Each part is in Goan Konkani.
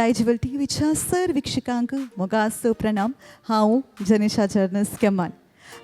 दायजिवल टीव्हीच्या सर वीक्षकांक मोगासो प्रणाम. हांव जनिशा जर्नस केमान.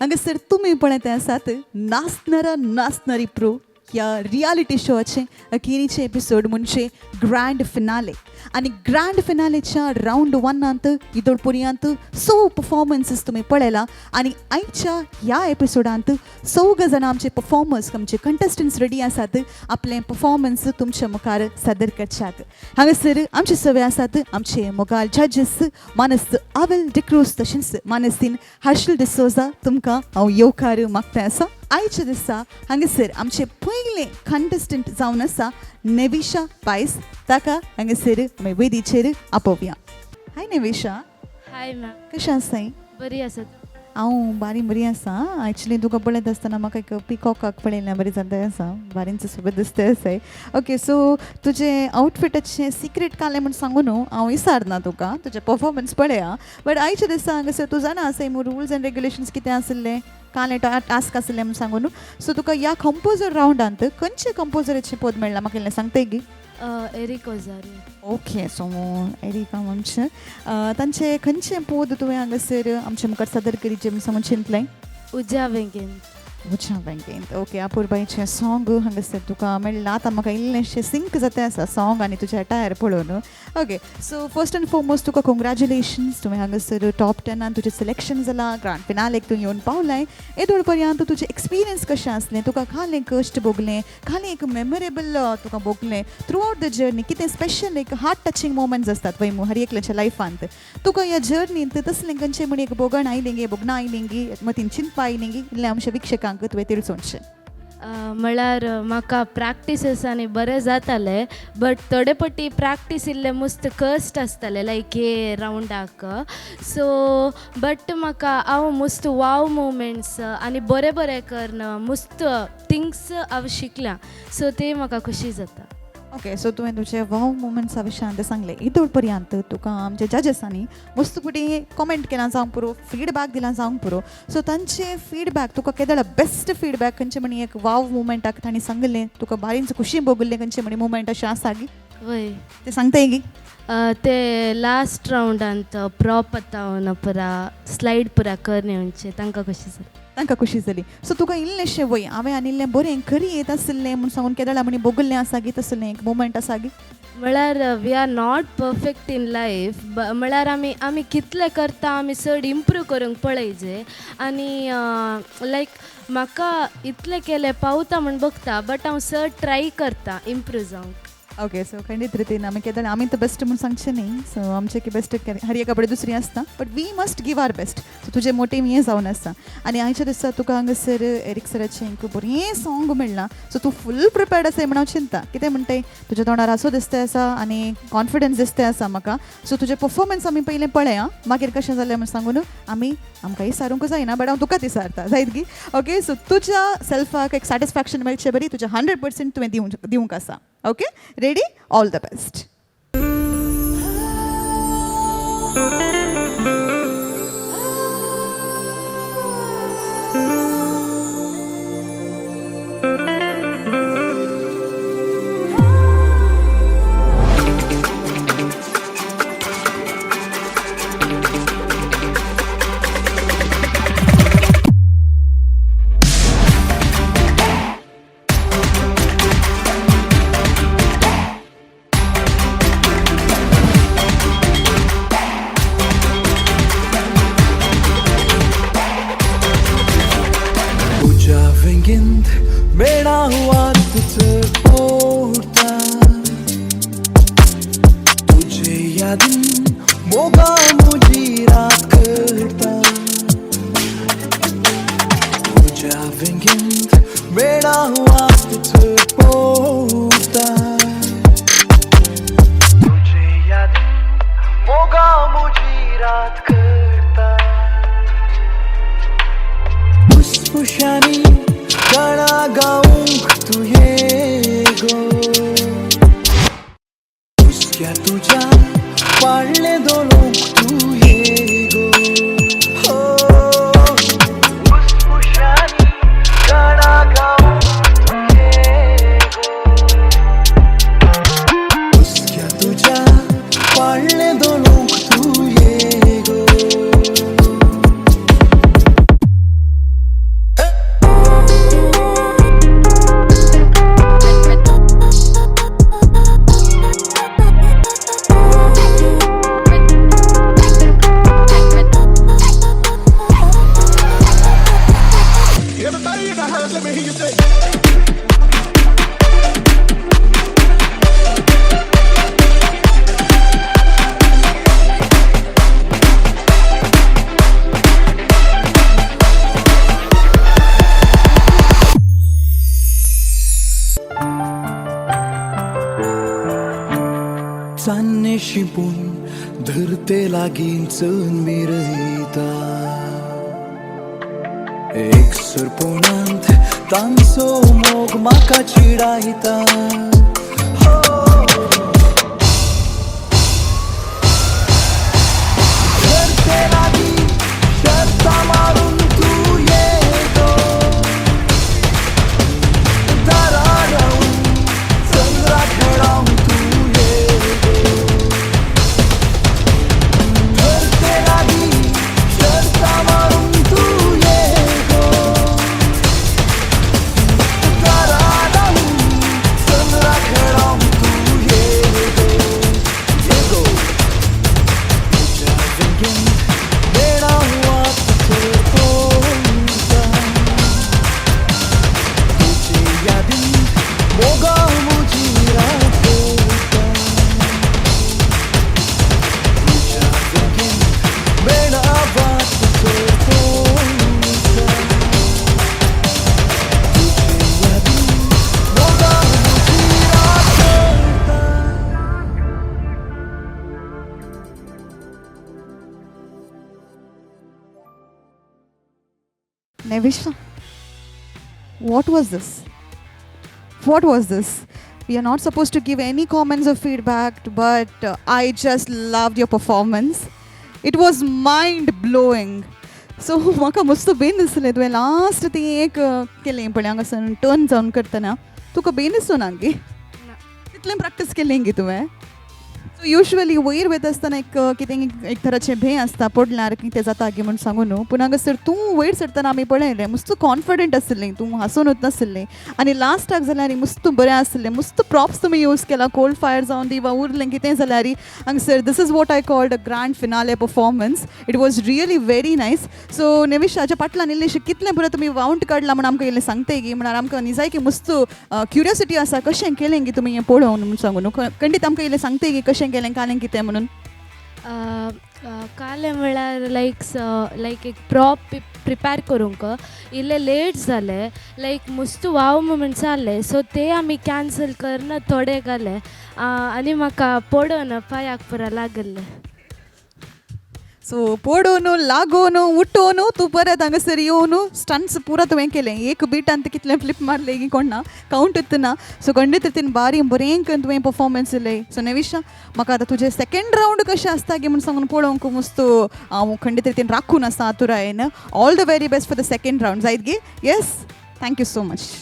हांगासर तुमी पळयत आसात नाचणारा नाचणारी प्रो ह्या रियालिटी शोचे अखेरीचे एपिसोड म्हणजे ग्रँड फिनाले. आनी ग्रँड फिनालेच्या रावंड वनांत इदोळ पर्यंत स परफॉर्मन्सीस तुमी पळयला आनी आयच्या ह्या एपिसोडांत चौग जाणां आमचे परफॉर्मर्स, आमचे कंटेस्टंट्स रेडी आसात आपले परफॉर्मन्स तुमच्या मुखार सादर करच्याक. हांगासर आमचे सवे आसात आमचे मोगाल जजीस मानस आवेल डिक्रूज तशेंच मानसीन हर्शल डिसोजा. तुमकां हांव येवकार मागता आसा. आयच्या दिसा हांगासर आमचे पयले कंटेस्टंट जावन आसा नेविशा पायस. ताका हांगासर आमी वेदीचेर आपोवया. हाय नेविशा. हाय मॅम. कशें आसाय? बरी आसा. हांव बारी बरी आसा. एक्चुली तुका पळयत आसतना म्हाका एक पिकॉकाक पळयल्या बरी जाता आसा. बारींच सोबत दिसता आसाय. ओके, सो तुजें आउटफिटाचें सिक्रेट कालें म्हूण सांगू न्हू, हांव विसारना तुका. तुजें परफॉर्मन्स पळया. बट आयच्या दिसा हांगासर तूं जाणा आसाय मू रुल्स एंड रेग्युलेशन्स कितें आशिल्लें, कालें टास्क आशिल्लें म्हूण सांगू न्हू. सो तुका ह्या कंपोजर रावंडांत खंयचे कंपोजराचें पद मेळ्ळां म्हाका इल्लें सांगताय गी? एरिक ओजारी. ओके, सो एरिका आमचें तांचे खंयचें पद तुवें हांगासर आमचे मुखार सादर करीत म्हूण सांगून चिंतलें? उज्या बेंकेन. उज्या बँकेंत. ओके, अपुरबायचें सॉंग हांगासर तुका मेळ्ळां. आतां म्हाका इल्लेंशें सिंक जाता आसा सॉंग आनी तुजें अटायर पळोवन. Okay, so first and foremost तुका कंग्रॅच्युलेशन्स. तुवें हांगासर टॉप 10नान तुजें सिलेक्शन जालां, ग्रांड फिनालेक तूं येवन पावलाय. येदोळ पर्यंत तुजें एक्सपिरियन्स कशें आसलें? तुका खालें कश्ट भोगलें, खालें एक मेमोरेबल तुका भोगलें थ्रू आवट the journey? कितें स्पेशल एक हार्ट टचिंग मोमेंट्स आसतात वय हर एकल्याच्या लायफांत, तुका ह्या जर्नींत तसलें खंयचें म्हण एक भोगण आयलें, भोगणां आयलें, मतीन चिंतपा आयलें, इल्लें आमच्या विक्षकांक तुवें तिळसोवचें. म्हळ्यार म्हाका प्रॅक्टिसेसांनी बरें जातालें, बट थोडे पटी प्रॅक्टीस इल्लें मुस्त कश्ट आसतालें, लायक हे रावंडाक. सो बट म्हाका हांव मुस्त वाव मुवमेंट्स आनी बरें बरें करून मुस्त थिंग्स हांव शिकलां, सो ते म्हाका खुशी जाता. ओके, सो तुवें तुजे वाव मुमेंट्सा विशयांत सांगलें. इदोळ पर्यंत तुका आमच्या जजेसांनी मस्त फुडें कॉमेंट केला जावंक पुरो, फिडबॅक दिला जावंक पुरो. सो तांचे फिडबॅक तुका केदळा बेस्ट फिडबॅक खंयचे म्हणी एक वाव मुमेंटाक तांणी सांगलें, तुका बारींच खुशी भोगल्लें खंयचे म्हणी मुमेंट अशें आसा गी? वय. ते सांगताय गी? ते लास्ट रावंडांत प्रॉप आतां पुरा स्लायड पुरा करणे म्हणचे तांकां खुशी जाता. तांकां खुशी जाली. सो तुका इल्लेंशें वय हांवें आनी इल्लें बरें खरी येत आशिल्लें म्हूण सांगून केदळा म्हणी भोगल्लें आसा गी, तसलें एक मुमेंट आसा गी? म्हळ्यार we are not perfect in life. म्हळ्यार आमी आमी कितलें करता, आमी चड इम्प्रूव करूंक पळयजे. आनी लायक म्हाका इतलें केलें पावता म्हूण बघता, बट हांव चड ट्राय करता इम्प्रूव जावंक. ओके, सो खंडीत रितीन आमी केदळ आमी तर बेस्ट म्हूण सांगचें न्ही. सो आमचें की बेस्ट हर एका कडेन दुसरी आसता, but we must give our best. So तुजें मोटीव हें जावन आसा. आनी आयच्या दिसा तुका हांगासर एरिक सराचें एक बरें सॉंग मेळ्ळां. सो तूं फूल प्रिपेर्ड आसा म्हण हांव चिंता. कितें म्हणटाय? तुज्या तोंडार हांसो दिसता आसा आनी कॉन्फिडन्स दिसता आसा म्हाका. सो तुजें परफॉर्मन्स आमी पयलें पळया, मागीर कशें जालें म्हूण सांगून आमी आमकां विचारूंक जायना, बट हांव तुकाच विचारता जायत गी? ओके, सो तुज्या सेल्फाक एक सॅटिस्फॅक्शन मेळचें बरी तुजें 100% तुवें दिवंक दिवंक आसा. Okay, ready? All the best. तुझ्या वेंगेंत मेळा वातच पोडटा, तुझे यादीन मोगा म्हजी रात करता. तुझ्या वेंगेंत मेळा वातच पोडटा, तुझे यादीन मोगा म्हजी रात करता. फुसफुशांनी गाणा गावंक तूं ये गो, हुसक्या तुज्या पाळणें दवरूंक तूं ये गो. हो, फुसफुशांनी गाणा गावंक तूं ये गो, हुसक्या तुज्या पाळणें धरते लागींच मिरयता एक सुरपोणांत तांचो मोग म्हाका चिडायता. धरते लागीं शर्तां मारून तूं ये गो दारा रावून चंद्रा खेळावंक तूं ये गो धरते लागीं शर्तां मारून तूं ये गो दारा रावून चंद्रा खेळावंक तूं ये गो ये गो तुज्या वेंगेंत वेळा वाट चोरता तुजे यादीन मोगा म्हजी राखता तुज्या वेंगेंत वेळा वाट चोरता तुजे यादीन मोगा म्हजी राखता. Nevisha, what was this? What was this? We are not supposed to give any comments or feedback, but I just loved your performance. It was mind blowing. So म्हाका मस्त बेन दिसलें तुवें लास्ट ती एक केलें पळय हांगासर टर्न जावन करतना तुका बेन दिसो ना गे तितलें प्रॅक्टीस केलें गे तुवें. सो युजली वयर वयता आसतना एक कितें एक तराचें भें आसता पडल्यार कितें जाता गे म्हूण सांगू न्हू, पूण हांगासर तूं वयर सरतना आमी पळयलें मस्त कॉन्फिडंट आशिल्लें तूं, हांसून नाशिल्लें आनी लास्टाक जाल्यार मस्त बरें आशिल्लें. मस्त प्रॉप्स तुमी यूज केला, कोल्ड फायर जावन दी वा उरलें कितें जाल्यार हांगासर this is what I called a grand finale performance. It was really very nice. So नेविशाच्या पाटल्यान इल्लेशें कितलें बरें तुमी वावंट काडलां म्हूण आमकां इल्लें सांगताय गी? म्हळ्यार आमकां निजायकी मस्त क्युरियोसिटी आसा कशें केलें गी तुमी हें पळोवन म्हूण सांगू न्हू. खंडीत आमकां इल्लें सांगताय गी कशें केलें कालें कितें म्हणून? कालें म्हळ्यार लायक लायक एक प्रॉप प्रिपेर करूंक इल्लें लेट जालें, लायक मस्त वाव मुमेंट्स आहले, सो ते आमी कॅन्सल करन थोडे घाले आनी म्हाका पडोन पांयाक पुरा लागल्लें. सो पडोन लागोन उठोन तूं परत हांगासर येवन स्टंट्स पुरा तुवें केलें. एक बिटान ते कितलें फ्लिप मारलें की कोण ना कावंट ना. सो खंडीत रितीन बारी बरें करून तुवें परफॉर्मन्स दिलें. सो नेविशा, म्हाका आतां तुजें सेकेंड रावंड कशें आसता गी म्हूण सांगून पळोवंक मस्त हांव खंडीत रितीन राखून आसा आतुरायेन. All the very best for the second round जायत गी? Yes, thank you so much.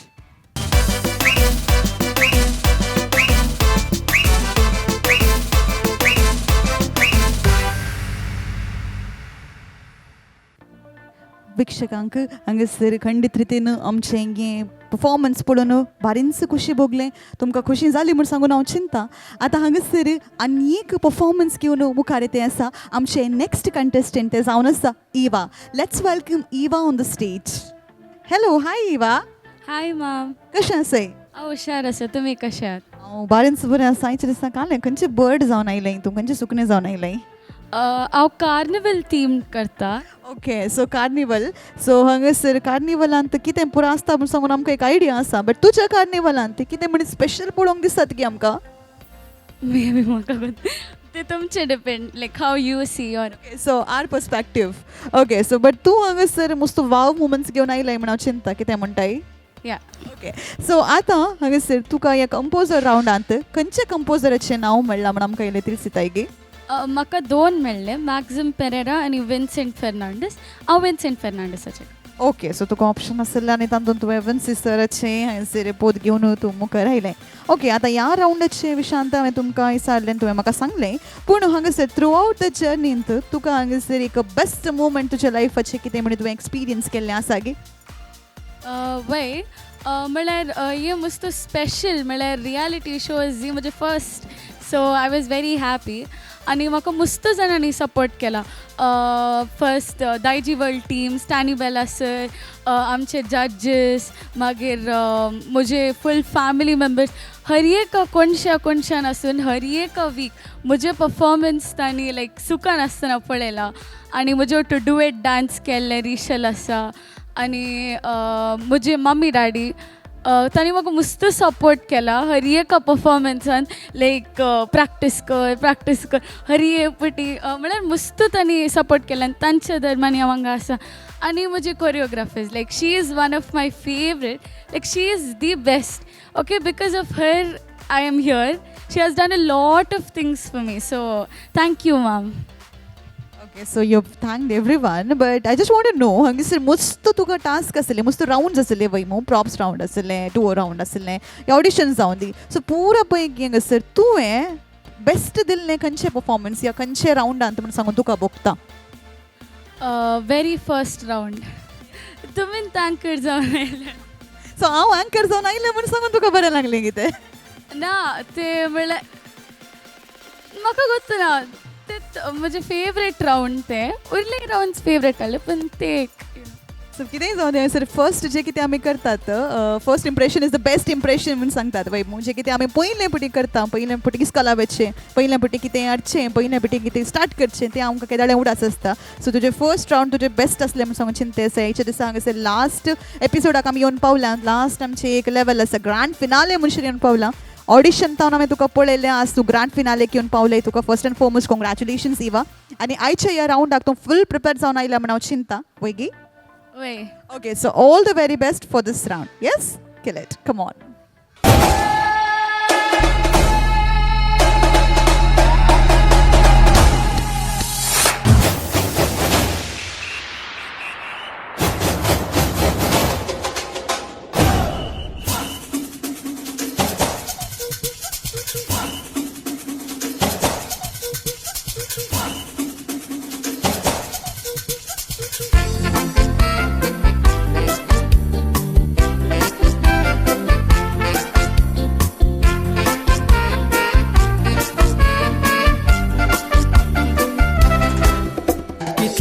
वीक्षकांक हांगासर खंडीत रितीन आमचें हें परफॉर्मन्स पळोवन बारींच खुशी भोगलें. तुमकां खुशी जाली म्हूण सांगून हांव चिंता. आतां हांगासर आनी एक परफॉर्मन्स घेवन मुखार येते आसा आमचें नेक्स्ट कंटेस्टंट, तें जावन आसा Eva. Let's welcome Eva on the stage. Hello, hi Eva. Hi ma'am. कशें आसाय? हांव हुशार आसा, तुमी कशे आहात? हांव बारींच बरें आसा. आयच्या दिसा कालें खंयचें बर्ड जावन आयलें तूं, खंयचें सुकणें जावन आयलें? हांव कार्निवल थीम करता. Okay, so carnival. सो हांगासर कार्निवलांत कितें पुरो आसता म्हूण सांगून आमकां एक आयडिया आसा, बट तुज्या कार्निवलांत कितें म्हण स्पेशल पळोवंक दिसतात की आमकां? मे बी म्हाका ते तुमचे depend, like how you see your So our perspective. Okay, so but तूं हांगासर मस्त वाव मुमेंट्स घेवन आयलाय म्हण हांव चिंता. कितें म्हणटाय? या. ओके, सो आतां हांगासर तुका ह्या कंपोजर रावंडांत खंयच्या कंपोजराचें नांव मेळ्ळां म्हण आमकां इल्लें तिळसिताय गे? म्हाका दोन मेळ्ळे, मॅक्झिम पेरेरा आनी विन्सेंट फेर्नांडीस. हांव विन्सेंट फेर्नांडीसाचें. ओके, सो तुका ऑप्शन आशिल्लें आनी तातूंत तुवें विन्सी सराचें हांगासर पोत घेवन तूं मुखार आयलें. ओके, आतां ह्या रावंडाचे विशयांत हांवें तुमकां विचारलें, तुवें म्हाका सांगलें, पूण हांगासर थ्रू आवट the जर्नींत तुका हांगासर एक बेस्ट मुमेंट तुज्या लायफाचें कितें म्हण तुवें एक्सपिरियन्स केल्लें आसा गे? वय, म्हळ्यार हे मस्त स्पेशल म्हळ्यार रियालिटी शोज ही म्हजे first, so I was very happy आनी म्हाका मस्त जाणांनी सपोर्ट केला. फर्स्ट दायजी वर्ल्ड टीम, स्टॅनी बेला सर, आमचे जजेस, मागीर म्हजे फूल फॅमिली मेंबर्स, हर एक कोणशा कोणशान आसून हर एक वीक म्हजे परफॉर्मन्स तांणी लायक सुकान आसतना पळयला आनी म्हज्यो टू डुएट डांस केल्ले रिशल आसा आनी म्हजे मम्मी डॅडी. तांणी म्हाका मस्त सपोर्ट केला हर एका परफॉर्मन्सान, लायक प्रॅक्टीस कर, प्रॅक्टीस कर, हर एक पटी, म्हळ्यार मस्त तांणी सपोर्ट केला आनी तांच्या दरम्यान हांव हांगा आसा. आनी म्हजी choreographers, like she is one of my favourite, like she is the best, okay, because of her I am here. She has done a lot of things for me, so thank you ma'am. Okay, so you thanked everyone, but I just want to know, हांगासर मस्त तुका टास्क आसले, मस्त रावंड्स आसले वय मू, प्रॉप्स रावंड आसले, डुओ रावंड आसले, ऑडिशन जावन दी, सो पुरा पैकी हांगासर तुवें बेस्ट दिल्लें खंयचे परफॉर्मन्स या खंयचे रावंडान म्हूण सांगून तुका भोगता? वेरी फर्स्ट रावंड, तुमी अँकर जावन आयले. सो हांव अँकर जावन आयलें म्हूण सांगून तुका बरें लागलें कितें? ना, ते म्हणल्यार म्हाका गोत्त ना, ते म्हजे फेवरेट रावंड, ते उरले रावंड्स फेवरेट आसले, पण ते एक. सो कितेंय जावं तें सर, फर्स्ट जे कितें आमी करतात, first impression is the best impression म्हूण सांगतात वय. जे कितें आमी पयले पटी करता, पयले पटी इस्कॉला वचचें, पयले पटी कितें हाडचें, पयले पटी कितें स्टार्ट करचें, तें आमकां केदाळें उडास आसता. सो तुजें फर्स्ट रावंड तुजें बेस्ट आसलें म्हूण सांगून चिंता आसा. हेच्या दिसा हांगासर लास्ट एपिसोडाक आमी येवन पावला, लास्ट आमचें एक लेवल आसा, ग्रांड फिनाले म्हणून येवन पावला. ऑडिशन तावन हांवें तुका पळयलें, आज तूं ग्रांड फिनालेक येवन पावलें. तुका first and foremost congratulations Eva. आनी आयच्या ह्या रावंडाक तूं फूल प्रिपेर जावन आयला म्हूण हांव चिंता वयगी? वय. Okay, so all the very best for this round. Yes, kill it. Come on.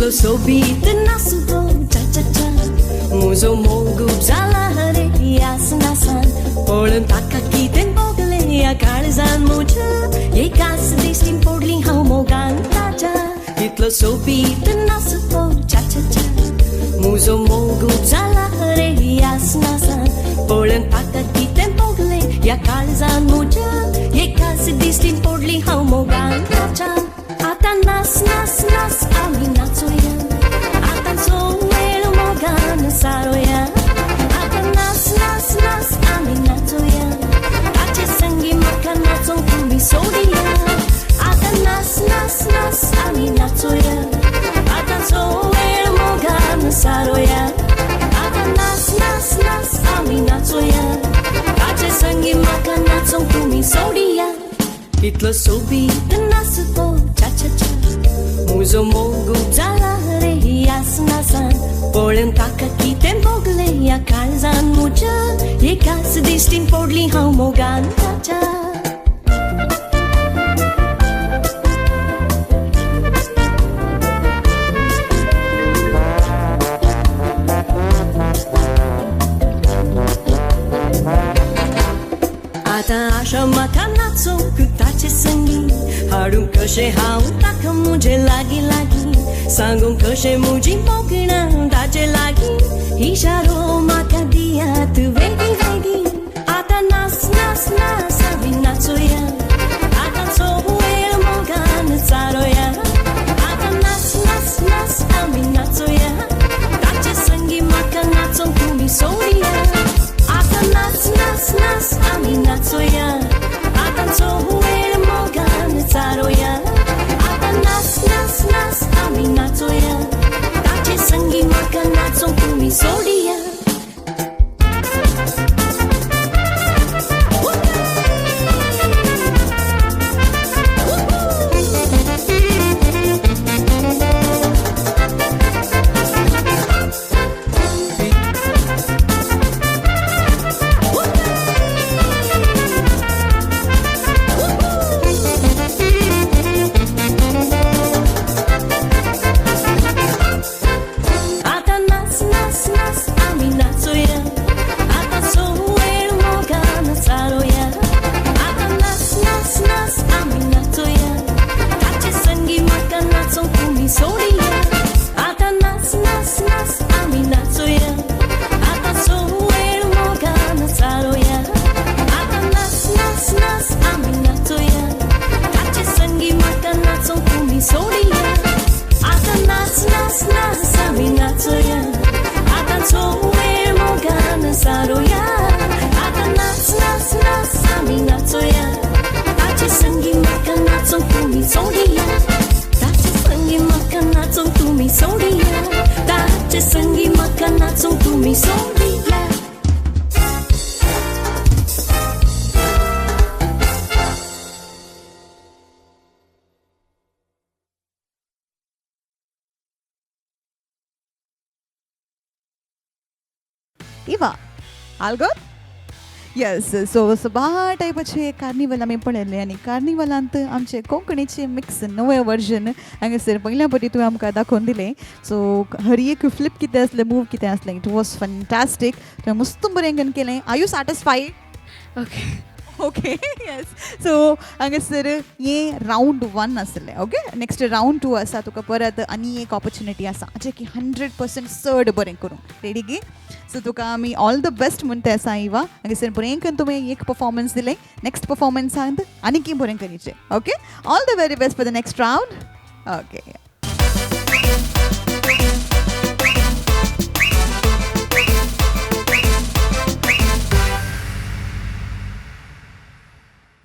कितलो सोबीत नासू तो चा चा चा, म्हजो मोग जाला रे ह्याच नासान. पळोवन ताका कितें भोगलें ह्या काळजान म्हज्या, एकाच दिश्टीन पडली हांव मोगान ताच्या. कितलो सोबीत नासू तो चा चा चा, म्हजो मोग जाला रे ह्याच नासान. पळोवन ताका कितें भोगलें ह्या काळजान म्हज्या, एकाच दिश्टीन पडली हांव मोगान ताच्या. आतां नास नास नास आमी नाचोया, आतां सो वेळ मोगान सारोया. आतां नास नास नास आमी नाचोया, ताचे संगी म्हाका नाचोंक तुमी सोडिया. आतां नास नास नास आमी नाचोया, आतां सो वेळ मोगान सारोया. आतां नास नास नास आमी नाचोया, ताचे संगी म्हाका नाचोंक तुमी सोडिया. कितलो सोबीत नास तो चा चा चा, म्हजो मोग जाला रे ह्याच नासान. पळोवन ताका कितें भोगलें ह्या काळजान म्हज्या, एकाच दिश्टीन पडली हांव मोगान ताच्या. आतां आशा म्हाका नाचोंक ताचे संगी, हाडूंक कशें हांव ताका म्हजे लागीं लागीं, सांगूंक कशें म्हजी मोगणां ताचे लागीं, इशारो म्हाका दियात वेगीं वेगीं. आतां नास नास नास आमी नाचोया, आतां सो वेळ मोगान सारोया. आतां नास नास नास आमी नाचोया, ताचे संगी म्हाका नाचोंक तुमी सोडिया. आतां नास नास नास आमी नाचोया, आतां सो वेळ मोगान सारोया. आतां नास नास नास आमी नाचोया, ताचे संगी म्हाका तुमचे संगी म्हाका नाचूंक तुमी सोंग दिया. Eva, all good? Yes. So सबार टायपाचे कार्निवल आमी पळयल्ले आनी कार्निवलांत आमचे कोंकणीचे मिक्स नवें वर्जन हांगासर पयल्या पटी तुवें आमकां दाखोवन दिलें. सो हर एक फ्लिप कितें आसलें, मूव कितें आसलें, it was fantastic. तुवें मस्त बरें केलें. Are you satisfied? Okay. Okay, yes. So हांगासर हें रावंड 1 आसलें. ओके, नेक्स्ट रावंड 2 आसा. तुका परत आनी एक ऑपॉर्च्युनिटी आसा जें की 100% चड बरें करूंक. रेडी गी? सो तुका आमी ऑल the best म्हणटा आसा इवा. हांगासर बरें करून तुवें एक परफॉर्मन्स दिलें, नेक्स्ट परफॉर्मन्सांत आनीकय बरें करीचें. Okay, all the very best for the next round. Okay.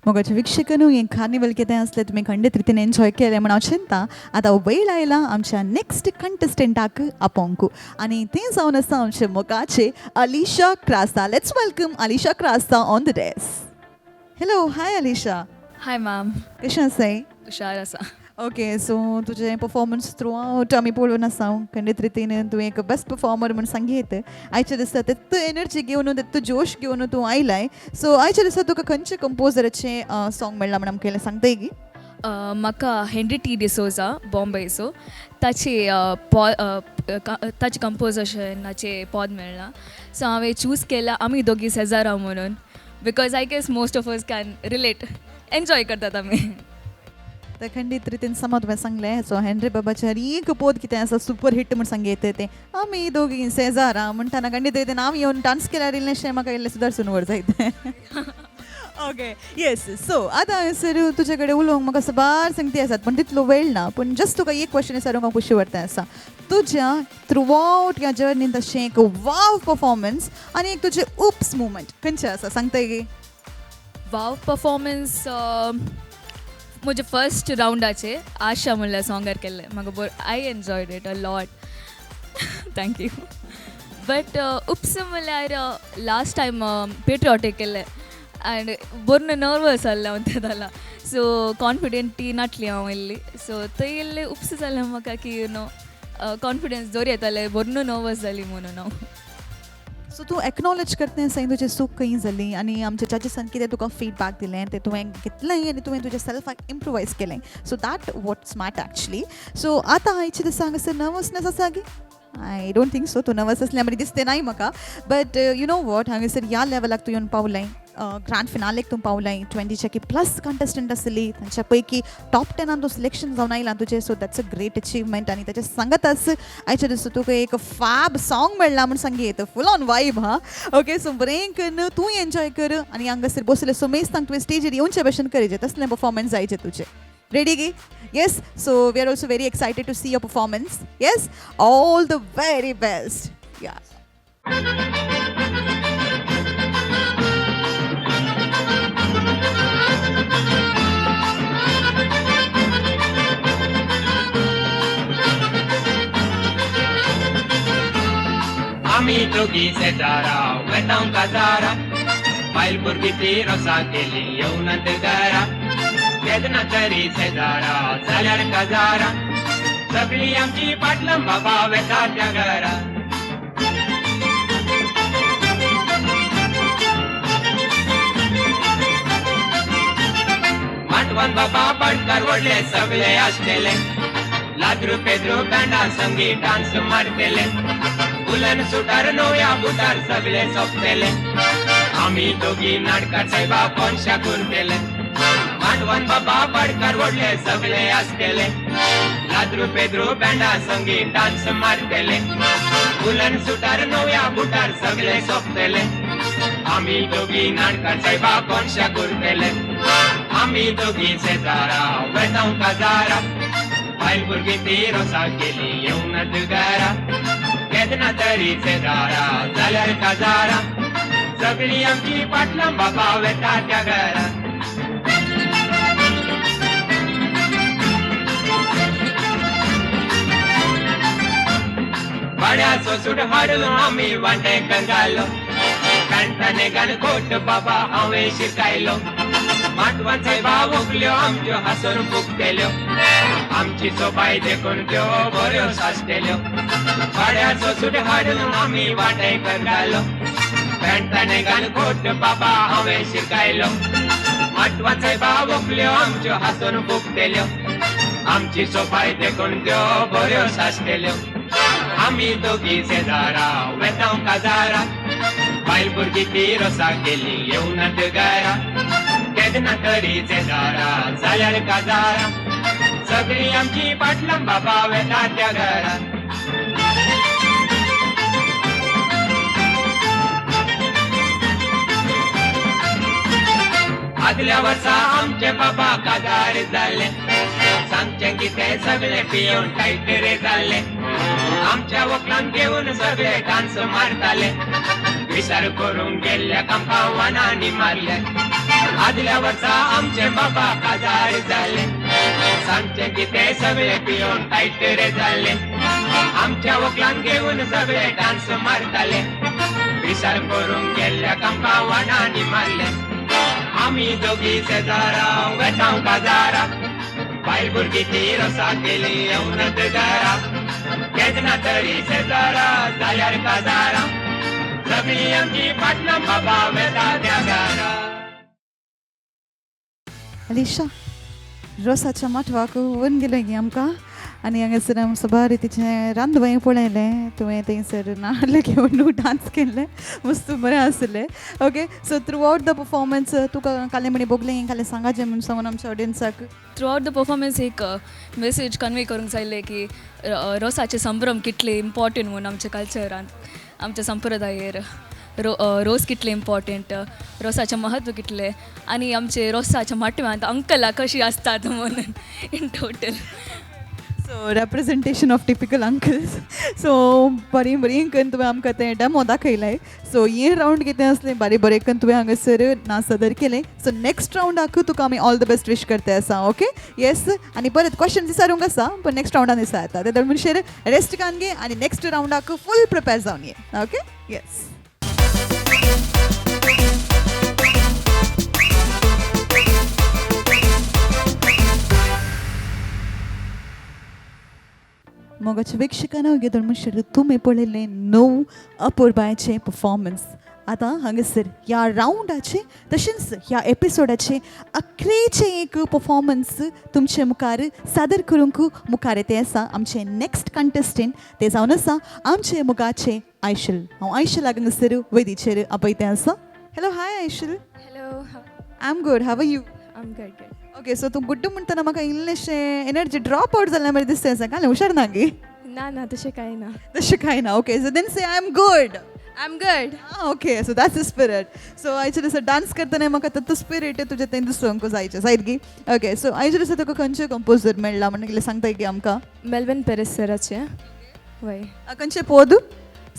मोगाचे वीक्षकांनो, हें कार्निवल कितें आसलें तुमी खंडीत रितीन एन्जॉय केलें म्हूण हांव चिंता. आतां वेळ आयला आमच्या नेक्स्ट कंटेस्टंटाक आपोवंक आनी तें जावन आसा आमचे मोगाचे Alisha Crasta. Let's welcome Alisha Crasta on the dais. Hello, hi Alisha. Hi ma'am. कशें आसाय? हुशार आसा. ओके, सो तुजें परफॉर्मन्स थ्रू आवट आमी पळोवन आसा. खंडीत रितीन तूं एक बेस्ट परफॉर्मर म्हूण सांगयत. आयच्या दिसा तेत्त एनर्जी घेवन, तेत्त जोश घेवन तूं आयलाय. सो आयच्या दिसा तुका खंयचे कंपोजराचें सॉंग मेळ्ळां म्हूण आमकां सांगताय गी? म्हाका हेनरी टी डिसोजा बॉम्बेचो ताचे ताचे कंपोजशनाचे पद मेळ्ळां. सो हांवें चूज केलां आमी दोगी सेजारा म्हणून, because I guess most of us can relate. Enjoy करतात आमी. तर खंडीत रितीन समज तुवें सांगलें. सो हेनरी बाबाचें हर एक पोद कितें आसा सुपर हिट म्हूण सांगयत. तें आमी दोगी सेजारा म्हणटाना खंडीत रितीन आमी येवन डांस केल्यार इल्लेंशें म्हाका इल्लें सुदारसून वर जायत. ओके, येस. सो आतां हांगासर तुजे कडेन उलोवंक म्हाका साबार संगती आसात पूण तितलो वेळ ना. पूण जस्ट तुका एक क्वेश्चन विचारूंक हांव खुशी व्हरता आसा. तुज्या थ्रू आवट ह्या जर्नीन तशें एक वाव परफॉर्मन्स आनी एक तुजें उप्स मुवमेंट खंयचें आसा सांगताय गी? वाव परफॉर्मन्स म्हजे फर्स्ट रावंडाचे आशा म्हणल्यार सोंगार केल्लें म्हाका बरो. I enjoyed it a lot. Thank you. But oops म्हणल्यार लास्ट टायम पेट्रियोटीक केल्लें आनी बरो नर्वस जाल्लें हांव तें जाला. सो कॉन्फिडंट नाटली हांव इल्ली. सो थंय इल्लें उप्स जालें म्हाका की you know confidence जोर येताले, बरो नर्वस जाली म्हणून हांव. सो तूं एक्नॉलेज करता आसा तुजें चूक खंय जाली आनी आमच्या जजीसान कितें तुका फीडबॅक दिलें तें तुवें घेतलें आनी तुवें तुजें सेल्फाक इम्प्रोवायज केलें. So that what smart actually. So आतां आयचे दिसा हांगासर नर्वसनेस आसा गी? I don't think so. तूं नर्वस आसलें बरें दिसतें नाय म्हाका. बट you know what, हांगासर ह्या लेवलाक तूं येवन पावलें, ग्रँड फिनालेक तूं पावलें. 20च्याकी प्लस कंटेस्टंट आसली तांच्या पैकी टॉप 10 तूं सिलेक्शन जावन आयलां तुजें. So that's a great achievement. आनी ताच्या सांगताच आयच्या दिसा तुका एक फॅब सॉंग मेळ्ळां म्हूण सांगयत. फूल ऑन वायब हा. ओके, सो बरें करून तूं एन्जॉय कर आनी हांगासर बसले समेस्तांक तुवें स्टेजीर येवचे भशेन करीजे तसलें परफॉर्मन्स जायचें तुजें. Ready gi? Yes, so we are also very excited to see your performance. Yes, all the very best. Yeah. आमी दोगी सेजारा वेतांव काजारा, बायल भुरगीं ती रोसा केली येवनात घरा. केन्ना तरी सेजारा जाल्यार काजारा, सगळी आमची पाटलां बाबा वेता त्या घरा. माटवान बाबा बडकार व्हडले सगळे आसतले, लाद्रू पेद्रू बँडा संगी डांस मारतले, उलन सुटार नव्या बुटार सगळे सोंपतले. आमी दोगी नाटकार सायबा कोनशाक उरतले, माटवान बाबा बडकार व्हडले सगळे आसतले, लाद्रू पेद्रू बँडा संगी डांस मारतले, उलन सुटार नव्या बुटार सगळे सोंपतले. आमी दोगी नाटकार सायबा कोनशाक उरतले. आमी दोगी सेजारा वेतांव काजारा, बायल भुरगीं ती रोसा केली येवनात घरा. केन्ना तरी सेजारा जाल्यार काजारा, सगळी आमची पाटलां बाबा वेता त्या घरा. वाड्याचो सूट हाडून आमी वांटेकर घालो पॅन्टाने घाल कोट बाबा हांवें शिकायलो माटवान सायबा व्हंकल्यो आमच्यो हांसून फुगतेल्यो आमची सोबाय देखून त्यो बऱ्यो सासतेल्यो वाड्याचो सूट हाडून आमी वांटेकर घालो पॅन्टाने घाल कोट बाबा हांवें शिकायलो माटवान सायबा व्हंकल्यो आमच्यो हांसून फुगतेल्यो आमची सोबाय देखून त्यो बऱ्यो सासतेल्यो आमी दोगी शेजारा वेता काजारा बायल भुरगीं ती रोसा गेली येवनात घरा केन्ना तरी शेजारा जाल्यार काजारा सगळीं आमची पाटलां बाबा वेता त्या घरा. आदल्या वर्सा आमचे बाबा काजार जाले सांगचें कितें सगळे पियोवन टायट रे जाले आमच्या वकलांक घेवन सगळे डान्स मारताले विचार करूंक गेल्ल्या आमकां वानांनी मारले. आदल्या वर्सा आमचे बाबा काजार जाले सांगचें कितें सगळे पियोवन टायट रे जाले आमच्या वकलांक घेवन सगळे डान्स मारताले विचार करूंक गेल्ल्या आमकां वानांनी मारले. आमी दोगी शेजारा वेता काजारा बायल भुरगीं ती रोसा केली येवनात घरा केन्ना तरी शेजारा जाल्यार काजारा सगळीं आमची पाटलां बाबा वेता त्या घरा. अलिशा रोसाच्या माटवाक व्हरून गेलें गे आमकां आनी हांगासर आमी सबार रितीचें रांदवंय पळयलें तुवें थंयसर नाल्ल घेवन डांस केल्लें मस्त बरें आसलें. Okay so throughout the performance तुका कालें म्हणी भोगलें कालें सांगाचें म्हूण सांगून आमच्या ऑडियन्साक थ्रू आउट the performance एक मेसेज कन्वे करूंक जाय की रोसाचे संभ्रम कितले इम्पॉर्टंट म्हणून आमच्या कल्चरांत आमच्या संप्रदायेर रोस कितले इम्पॉर्टंट रोसाचें म्हत्व कितलें आनी आमचे रोसाच्या माटव्यांत अंकलां कशीं आसतात म्हणून in total. So representation of typical uncles. So बरीं बरीं करून तुवें आमकां तें डेमो दाखयलें. सो हे रावंड कितें आसलें बरें बरें करून तुवें हांगासर ना सदर केलें. सो नेक्स्ट रावंडाक तुका आमी ऑल the best wish करता आसा. ओके येस आनी परत क्वेश्चन विचारूंक आसा पण नेक्स्ट रावंडान दिसा येता ते मनशेर रेस्ट कान घे आनी नेक्स्ट रावंडाक फूल प्रिपेर जावन ये. ओके येस मोगाच्या वेक्षकांनो घेतून म्हणशील तुमी पळयलें णव अपुरबायेचें परफॉर्मन्स. आतां हांगासर ह्या रावंडाचें तशेंच ह्या एपिसोडाचें अखरेचें एक परफॉर्मन्स तुमचे मुखार सादर करूंक मुखार येते आसा आमचें नेक्स्ट कंटेस्टंट ते जावन आसा आमचे मुगाचें आयशल. हांव आयशलाक हांगासर वेदीचेर आपयतें आसा. Hello hi Aishal. Hello. I am good, how are you? I am good good. Okay so तूं गुड्डू म्हणटना म्हाका इल्लेशें एनर्जी ड्रॉप आवट जाल्लें मरे दिसता आसा कांय हुशार ना गे? ना ना तशें कांय ना. तशें कांय ना. Okay so then say I am good. I am good. Okay so that's the spirit. So आयचे दिसा डान्स करतना म्हाका तो स्पिरीट तुजें तें दिसूंक जायचें जायत गी. ओके सो आयचे दिसा तुका खंयचे कंपोजर मेळ्ळा म्हणून कितें सांगता की आमकां? मेल्विन पेरेस सराचें. वय खंयचें पोद?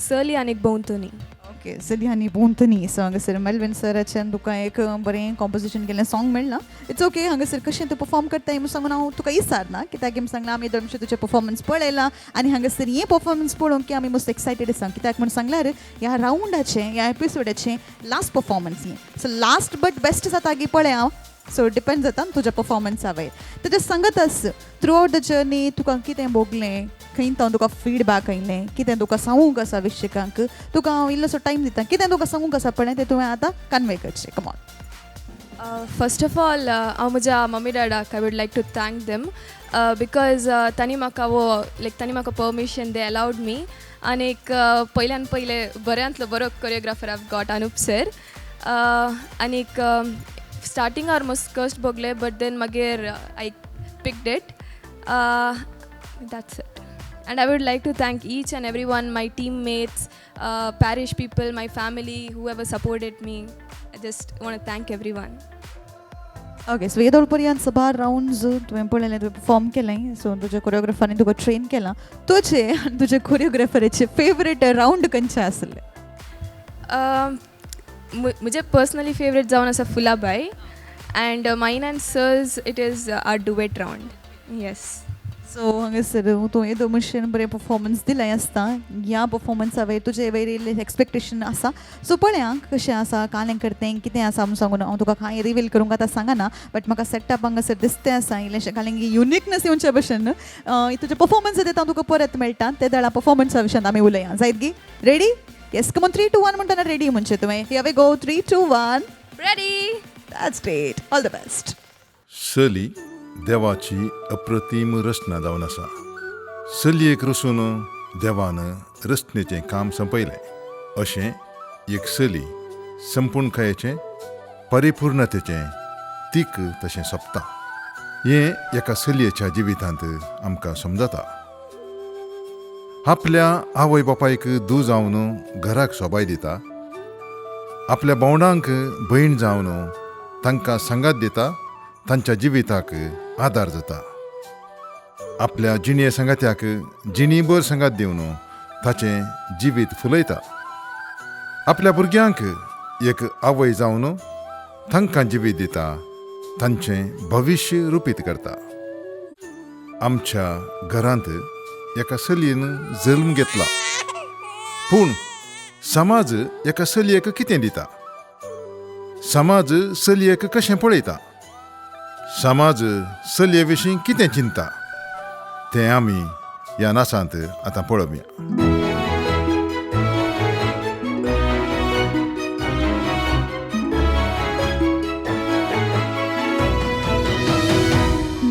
सली आनी बोंतनी. ओके सली आनी बोंतनी. सो हांगासर मेल्विन सराच्यान तुका एक बरें कॉम्पोजिशन केल्लें सॉंग मेळ्ळां. It's okay. हांगासर कशें तूं परफॉर्म करता हें सांगून हांव तुका विचारना कित्याक म्हूण सांगलां आमी दोनशे तुजें परफॉर्मन्स पळयलां आनी हांगासर हें परफॉर्मन्स पळोवंक की आमी मोस्ट एक्सायटेड आसा कित्याक म्हूण सांगल्यार ह्या रावंडाचें ह्या एपिसोडाचें लास्ट परफॉर्मन्स हें. सो लास्ट बट बेस्ट जाता की पळय हांव. सो डिपेंड जाता तुज्या परफॉर्मन्सा वयर. तुज्या सांगत थ्रू आउट the journey तुका कितें भोगलें, खंय तावन तुका फिडबॅक आयलें, कितें तुका सांगूंक आसा विक्षकांक, तुका हांव इल्लोसो टायम दिता कितें तुका सांगूंक आसा पळय तें तुवें आतां कन्वे करचें. कमॉन. फर्स्ट ऑफ ऑल हांव म्हज्या mummy डॅडाक I would like to thank them because तांणी म्हाका वो लायक तांणी म्हाका परमिशन दे अलावड मी आनीक पयल्यान पयले बऱ्यांतलो बरो choreographer I got Anup sir. आनीक स्टार्टिंगार मस्त कश्ट भोगले बट then मागीर I picked it. That's it. And I would like to thank each and every one, my teammates, parish people, my family, whoever supported me. I just want to thank everyone. Okay so येदोळ पर्यंत सबार रावंड्स तुवें पळयलें, तुवें परफॉर्म केलें. सो तुज्या कोरियोग्राफरान तुका ट्रेन केलां, तुजें आनी तुज्या कोरियोग्राफराचे फेवरेट रावंड खंयचे आसले? म्हजें पर्सनली फेवरेट जावन आसा Fulabai and mine and sir's it is our duet round. Yes. So हांगासर तूं येदो मनशान बरें परफॉर्मन्स दिलें आसता, ह्या परफॉर्मन्सा वयर तुजे वयर इल्लें एक्सपेक्टेशन आसा. सो पळया कशें आसा, कालें करतें कितें आसा म्हूण सांगून हांव तुका कांय रिवील करूंक आतां सांगना, बट म्हाका सेटअप हांगासर दिसतें आसा इल्लेंशें कालें युनिकनस येवच्या भशेन तुजें परफॉर्मन्स येता, हांव तुका परत मेळटा ते दळा परफॉर्मन्सा विशयान आमी उलया. जायत गी? रेडी? येस, कमोन, 3 2 1 म्हणटना रेडी म्हणचें तुवें. Here we go, 3 2 1. Ready. That's great, all the best. चली देवाची अप्रतीम रचना जावन आसा. चलयेक रचून देवान रचनेचें काम संपयलें. अशें एक चली संपूर्णकायेचें परिपूर्णतेचें तीक तशें सोंपता. हें एका चलयेच्या जिवितांत आमकां समजता. आपल्या आवय बापायक दू जावन घराक सोबाय दिता, आपल्या भावंडांक भयण जावन तांकां सांगात दिता, तांच्या जिविताक आदार जाता. आपल्या जिणे सांगात्याक जिणीभर सांगात दिवन ताचें जिवीत फुलयता. आपल्या भुरग्यांक एक आवय जावन तांकां जिवीत दिता, तांचें भविश्य रुपीत करता. आमच्या घरांत एका चलयेन जल्म घेतला, पूण समाज एका चलयेक कितें दिता? समाज चलयेक कशें पळयता? समाज चलये विशीं कितें चिंता तें आमी ह्या नासांत आतां पळोवया.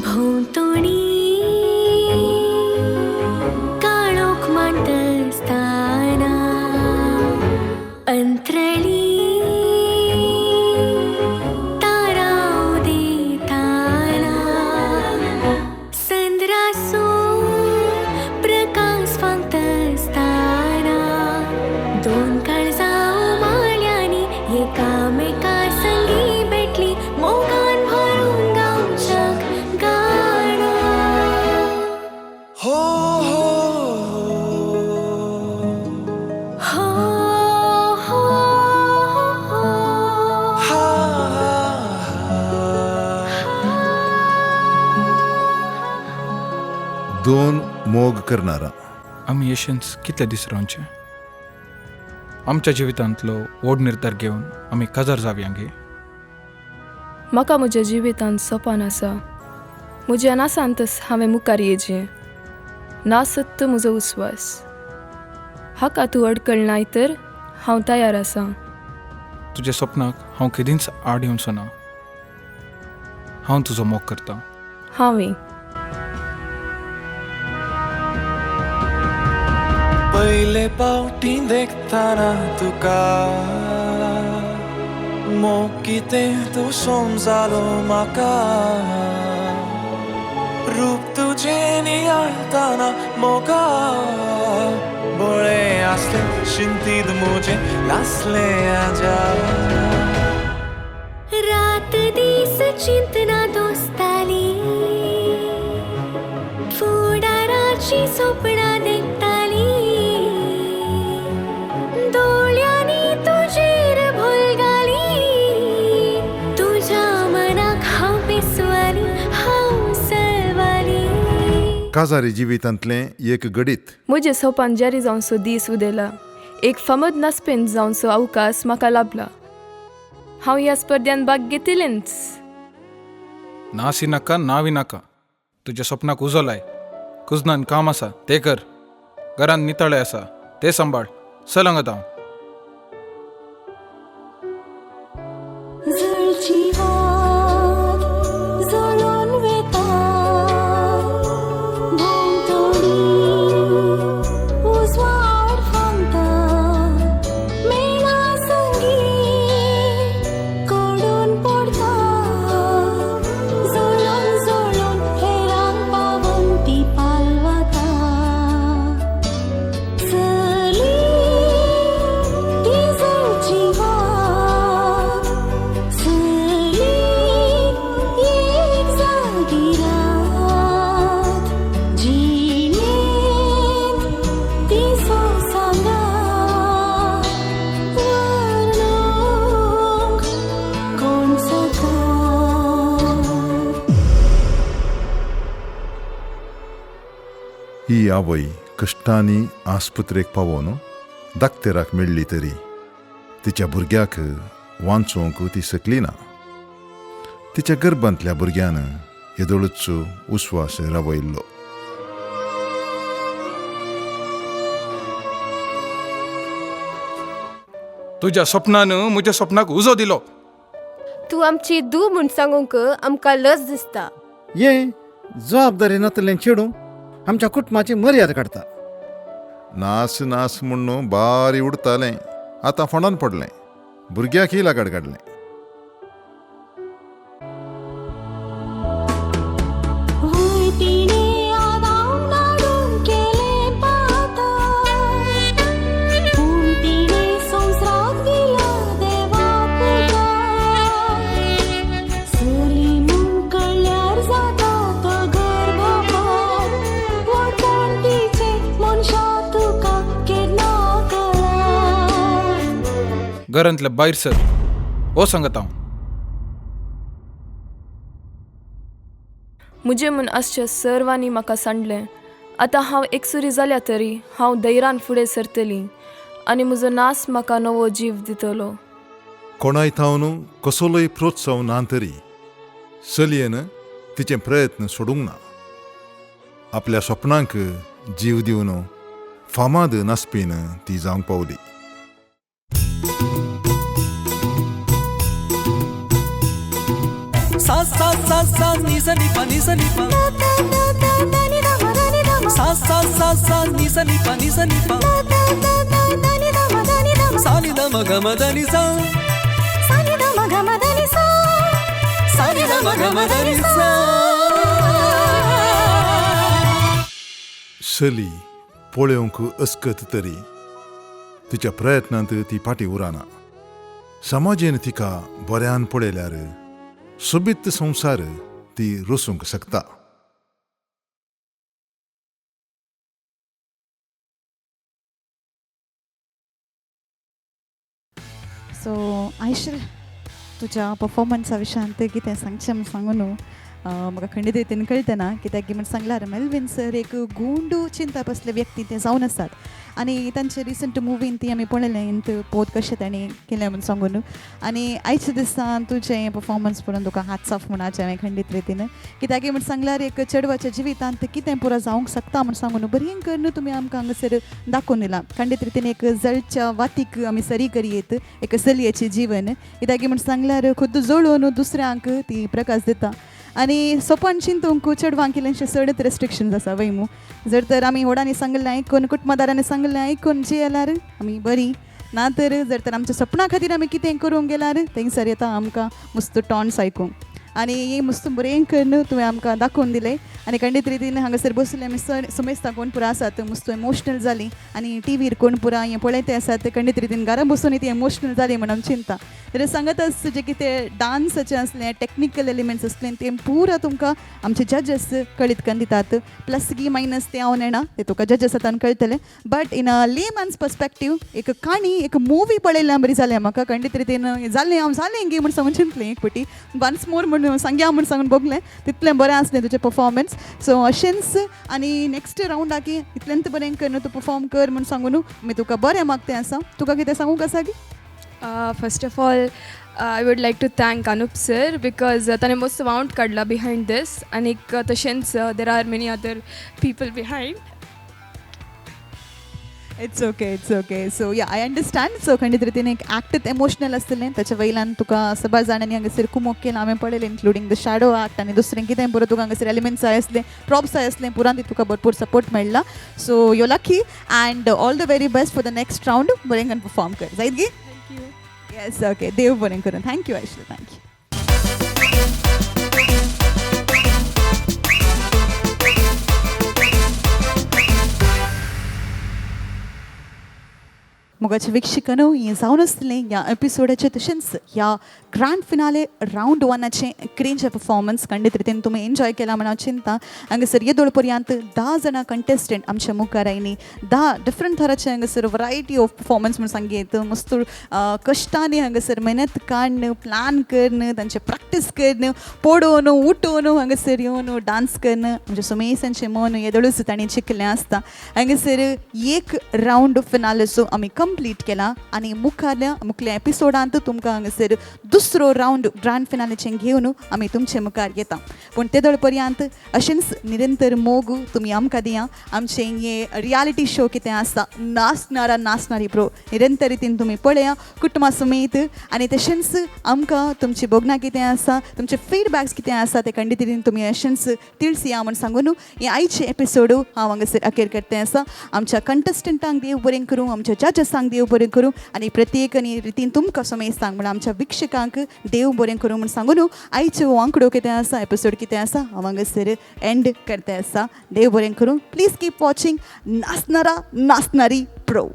भोंवतणी काळोख मांडसताना अंतरळी दोन मोग करणारा. आमी एशन्स कितले दीस रावचे? आमच्या जिवितांतलो व्हड निर्धार घेवन आमी काजार जावया गे. म्हाका म्हज्या जिवितांत सपन आसा. म्हज्या नासांतच हांवें मुखार येवचें. नासत म्हजो विस्वास. हाका तूं अडकळ नाय तर हांव तयार आसा. तुज्या सपनाक हांव केदींच आड येवचो ना. हांव तुजो मोग करता. हांवें पयले पावटी देखताना तुका मोग कितें तूं समजालो म्हाका. रूप तुजें नियाळताना मोगा बळें आसलें शिंतीद म्हजें नासलें आजा. रात दीस चिंतना दोस्ताली फुडाराची सपनां देखताली. दोळ्यांनी तुजेर भुलगाली तुज्या मनाक हांव पेसवाली हांव सलवाली. काजारी जिवितांतलें एक घडीत. म्हजें सपन जारी जावचो दीस उदेला. एक फामद नासपेन जावचो अवकाश म्हाका लाभला. हांव ह्या स्पर्ध्यान भाग घेतलेंच. नासी नाका नावी नाका, तुज्या सपनाक उजो लाय. कुजनान काम आसा तें कर, घरांत नितळे आसा तें सांबाळ. चल हांगा हांव. चली तिची आवय कश्टांनी आस्पत्रेक पावोवन दाक्तेराक मेळ्ळी तरी तिच्या भुरग्याक वांचोवंक ती शकली ना. तिच्या गर्भांतल्या भुरग्यान येदोळूच उस्वास रावयल्लो. तुज्या स्वप्नान म्हज्या स्वप्नाक उजो दिलो. तूं आमची दू म्हूण सांगूंक आमकां लज दिसता. ये जबाबदारी नातलें चेडूं आमच्या कुटुंबाची मर्यादा काडटा. नास नास म्हूण बारी उडतालें, आतां फोंडान पडलें, भुरग्याकय लागड काडलें. घरांतल्या भायर सर, हो सांगता हांव. म्हजें म्हूण आसच्या सर्वांनी म्हाका सांडलें. आतां हांव एकसुरी जाल्या तरी हांव धैर्यान फुडें सरतली आनी म्हजो नास म्हाका नवो जीव दितलो. कोणाय थावन कसलोय प्रोत्साहन ना तरी चलयेन तिचे प्रयत्न सोडूंक ना. आपल्या स्वप्नांक जीव दिवन फामाद नासपीन ती जावंक पावली. सा सा सा सा नि सा नि पा नि सा नि पा सा सा सा सा नि सा नि पा नि सा नि पा सा नि the म ग म the नि सा सा नि the म ग म the नि सा सा नि the म ग म the नि सा. चली पळोवंक अस्कत तरी तिच्या प्रयत्नांत ती फाटीं उरना. समाजेन तिका बऱ्यान पळयल्यार सोबीत संवसार ती रोसूंक शकता. सो आयशर, तुज्या परफॉर्मन्सा विशयांत कितें सांगचें म्हूण सांगू न्हू, म्हाका खंडीत रितीन कळटना कित्याक म्हण सांगल्यार मेल्विन सर एक गुंडू चिंतप असले व्यक्ती ते जावन आसात आनी तांचे रिसंट मुवीन ती आमी पळयलें पोत कशें तांणी केलें म्हूण सांगून. आनी आयच्या दिसान तुजें परफॉर्मन्स पळोवन तुका हात साफ म्हणपाचें हांवें खंडीत रितीन, कित्याक म्हण सांगल्यार एक चेडवाच्या जिवितांत कितें पुरो जावंक शकता म्हूण सांगून बरें करून तुमी आमकां हांगासर दाखोवन दिलां. खंडीत रितीन एक जळच्या वातीक आमी सरी करयेत एक चलयेचें जिवन, कित्याक म्हण सांगल्यार खुद्द जळोवन दुसऱ्यांक ती प्रकाश दिता. आनी सोपण चिंतूंक चेडवांक इल्लेंशें चडच रेस्ट्रिक्शन्स आसा वय मू. जर तर आमी व्हडांनी सांगिल्लें आयकून कुटुंबदारांनी सांगिल्लें आयकून जियेल्यार आमी बरीं, ना तर जर तर आमच्या सपना खातीर आमी कितें करूंक गेल्यार थंयसर येता आमकां मस्त टॉन्स आयकूंक. आनी हें मस्त बरें करून तुवें आमकां दाखोवन दिलें. आनी खंडीत रितीन हांगासर बसले आमी समेस्तां कोण पुरा आसात मस्त इमोशनल जालीं आनी टिवीर कोण पुरा हें पळयते आसात खंडीत रितीन घरा बसून ती इमोशनल जाली म्हण आमी चिंता. तर सांगतच जे कितें डान्साचें आसलें टॅक्निकल एलिमेंट्स आसलें तें पुरा तुमकां आमचे जजस कळीत करून दितात. प्लस गी मायनस तें हांव नेणा तें तुका जजस आतां कळटलें, but in a layman's perspective एक काणी एक मुवी पळयल्या बरी जालें म्हाका खंडीत रितीन जालें हांव जालें गी म्हण सांगून चिंतलें एक पटी वन्स मोर म्हण सांग्या म्हण सांगून बगलें तितलें बरें आसलें तुजें परफॉर्मन्स. सो अशेंच आनी नेक्स्ट रावंडाक इतलेंच बरें करून तूं परफॉर्म कर म्हण सांगून आमी तुका बरें मागतें आसा. तुका कितें सांगूंक आसा की? First of all, I would like to thank Anup sir because ताणें मस्त वावंट काडला behind this आनीक तशेंच there are many other people behind. It's okay, it's okay. So yeah, I understand. So खंडीत रितीन एक एक्ट इमोशनल आसतलें ताच्या वयल्यान तुका सबार जाणांनी हांगासर कुमोक केला हांवें पळयलें, इन्क्लुडींग the shadow act आनी दुसरें कितें बरो तुका हांगासर एलिमेंट्स जाय आसले, प्रॉप्स जाय आसले, पुरान ती तुका भरपूर सपोर्ट मेळ्ळा. So you lucky and all the very best for the next round. बरें करून परफॉर्म कर जायत गी? Yes, okay. देव बरें करून. Thank you Aishwarya, thank you. मोगाचे वीक्षकांनो, हें जावन आसलें ह्या एपिसोडाचें तशेंच ह्या ग्रँड फिनाले रावंड वनाचें क्रिंज परफॉर्मन्स. खंडीत रितीन तुमी एन्जॉय केला म्हण हांव चिंता. हांगासर येदोळ पर्यंत 10 जाणां कंटेस्टंट आमच्या मुखार आयली. 10 डिफरंट थराचे हांगासर वरायटी ऑफ परफॉर्मन्स म्हूण सांगयेत. मस्त कश्टांनी हांगासर मेहनत काडून, प्लॅन करून, तांचे प्रॅक्टीस करून, पडोवन उठोवन हांगासर येवन डांस करून आमच्या सुमेसांचें मन येदोळूच तांणी जिखलें आसता. हांगासर एक रावंड फिनालेचो आमी कंप्लीट केला आनी मुखारल्या मुखल्या एपिसोडांत तुमकां हांगासर दुसरो रावंड ग्रँड फिनालेचें घेवन आमी तुमचे मुखार येता. पूण तेदोळ पर्यंत अशेंच निरंतर मोग तुमी आमकां दिया. आमचें हे रियालिटी शो कितें आसा नाचणारा नाचणारी प्रो निरंतर रितीन तुमी पळया कुटुंबा समेत. आनी तशेंच आमकां तुमची भोगणां कितें आसा, तुमचे फिडबॅक्स कितें आसा ते खंडीत रितीन तुमी अशेंच तिळसिया म्हूण सांगून हे आयचे एपिसोड हांव हांगासर अखेर करते आसा. आमच्या कंटेस्टंटांक देव बरें करूं, आमच्या जजसांक देव बरें करूं आनी प्रत्येक आनी रितीन तुमकां समेस्तांक म्हळ्यार आमच्या वीक्षकांक देव बरें करूं म्हूण सांगून आयचो आंकडो कितें आसा, एपिसोड कितें आसा हांव हांगासर एंड करते आसा. देव बरें करूं. प्लीज कीप वॉचिंग नाचणारा नाचणारी प्रो.